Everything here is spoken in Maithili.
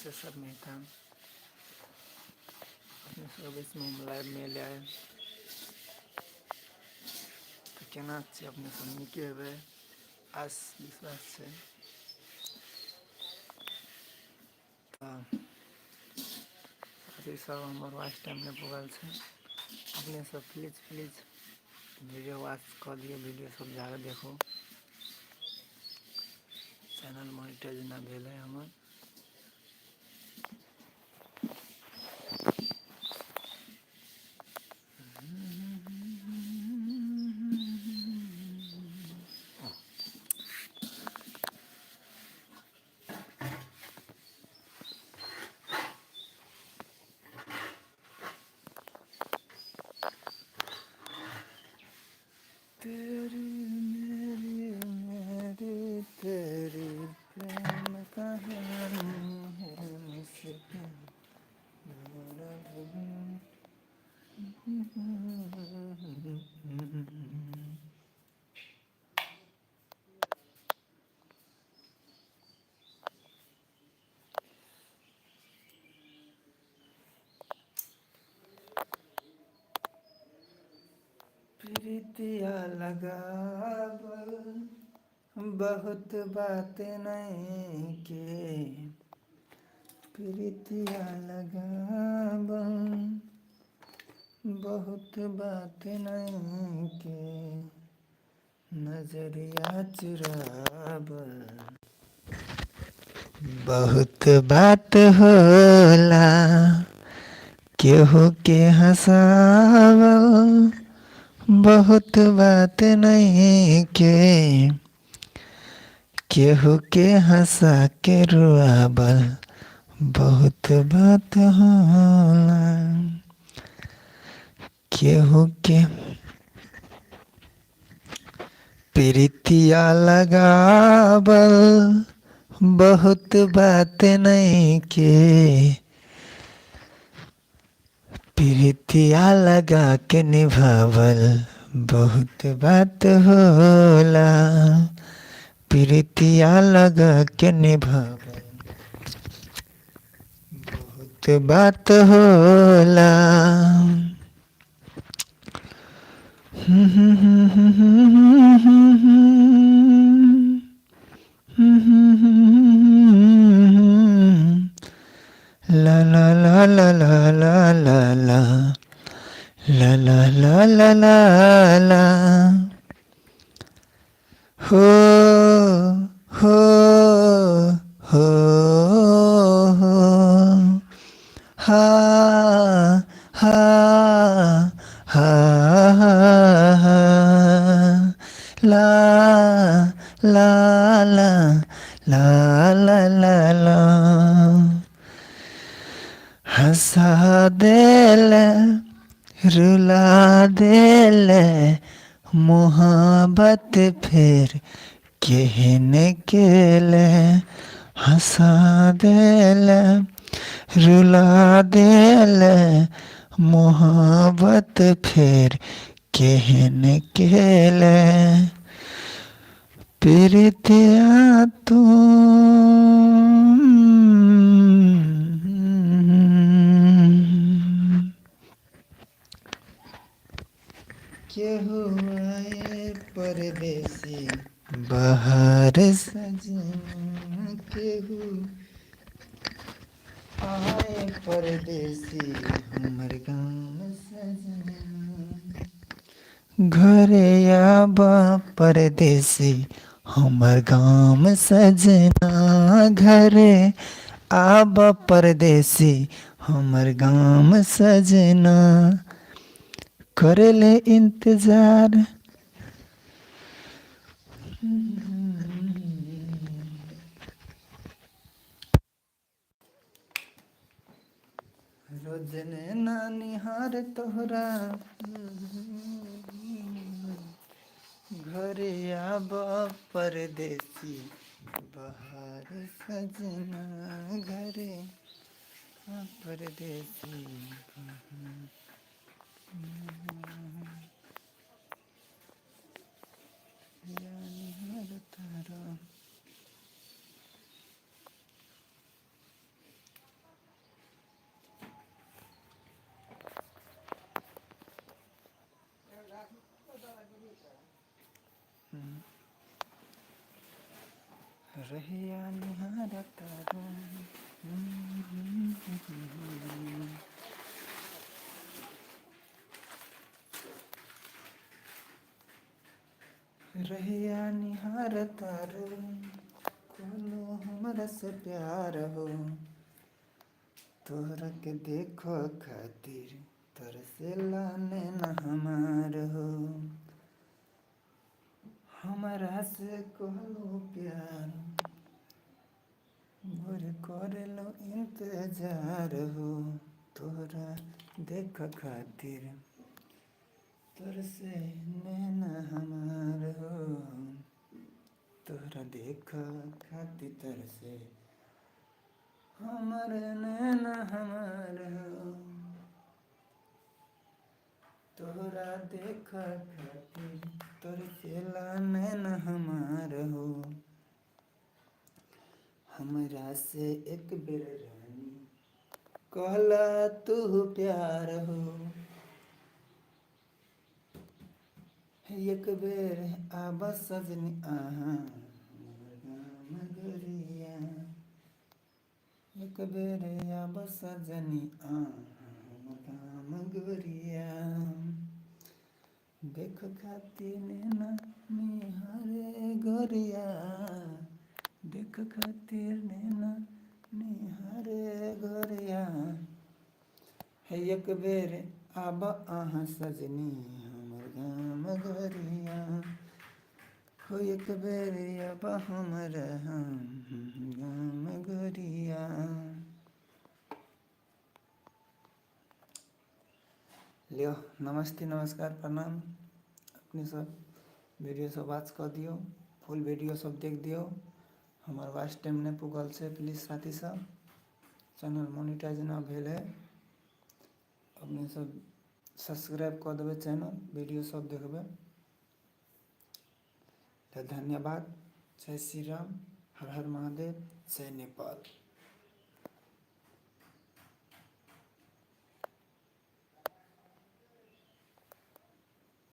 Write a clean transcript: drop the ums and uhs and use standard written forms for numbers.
अक्षर मेहता। अपने सबके बीचमे हम लाइवमे एलियै। तऽ केना छियै अपने सब? नीके हेबै, आस विश्वास छै। तऽ अथी सब हमर वाच टाइम नहि पुगल छै। अपने सब प्लीज प्लीज वीडियो वाच कऽ दियौ, वीडियो सब जाके देखू। चैनल मोनिटाइज नहि भेलै हमर। तेरी मेरी मेरी तेरी प्रेम कहानी है मुश्किल। प्रीतिया लगावल बहुत बात नहीं के, प्रीतिया लगावल बहुत बात नहीं के, नजरिया चुरावल बहुत बात होला, केहू के हंसावल बहुत बात नहीं के, केहू के हंसा के रुआवल बहुत बात होला, केहू के प्रीतिया लगावल बहुत बात नहीं के, प्रीतिया लगा के निभावल बहुत बात होला, प्रीतिया लगा के निभावल बहुत बात होला। ला ला ला ला ला ला ला ला ला ला ला ला ला ला हो हो हो हो हा हा हा हा ला ला ला ला ला ला ला। हंसा देले रुला देले मोहब्बत फेर केहन केले, हंसा देले रुला देले मोहब्बत फेर केहन केले, प्रीतिया तू केहू आए परदेसी बाहर सजना, केहू आए परदेसी हमर गाम सजना, घरे आबा परदेसी हमर गाम सजना, घरे आबा परदेसी हमर गाम सजना, करले इंतजार। रोज नैना निहार तोहरा, घरे आब परदेसी बहार सजना, घरे आ परदेसी बहार निहार तारा। रहिया निहारत रहिया निहार तारू कोनो हमरा से प्यार हो, तोहरा के देखो खातिर तरसेला नैना हमार हो। हमरा से कहलो प्यार मोर करेलो इंतजार हो, तोहरा देख खातिर तरसे नैना हमार हो। तोहरा देख खातिर तरसे हमर नैना हमार हो। तोहरा देख खातिर तरसेला नैना हमार हो। हमरा से एक बेर रानी कहला तू प्यार हो, एक बेर आब सजनी अहाँ हमर गाम गोरिया, एक बेर आब सजनी अहाँ हमर गाम गोरिया। देख खातिर नैना निहारे गोरिया, देख खातिर नैना निहारे गोरिया। हे एक बेर आब अहाँ सजनी हमर गाम गोरिया, हो एक बेर आब हमर गाम गोरिया। लियो नमस्ते, नमस्कार, प्रणाम। अपने सब वीडियो सब वाच कऽ दियौ, फुल वीडियो सब देख दियौ। हमर वाच टाइम नहि पुगल छै, प्लीज साथी सब। चैनल मोनिटाइज नहि भेल है, अपने सब सब्सक्राइब कऽ देबै चैनल, वीडियो सब देखबै। तऽ धन्यवाद। जय श्री राम, हर हर महादेव, जय नेपाल।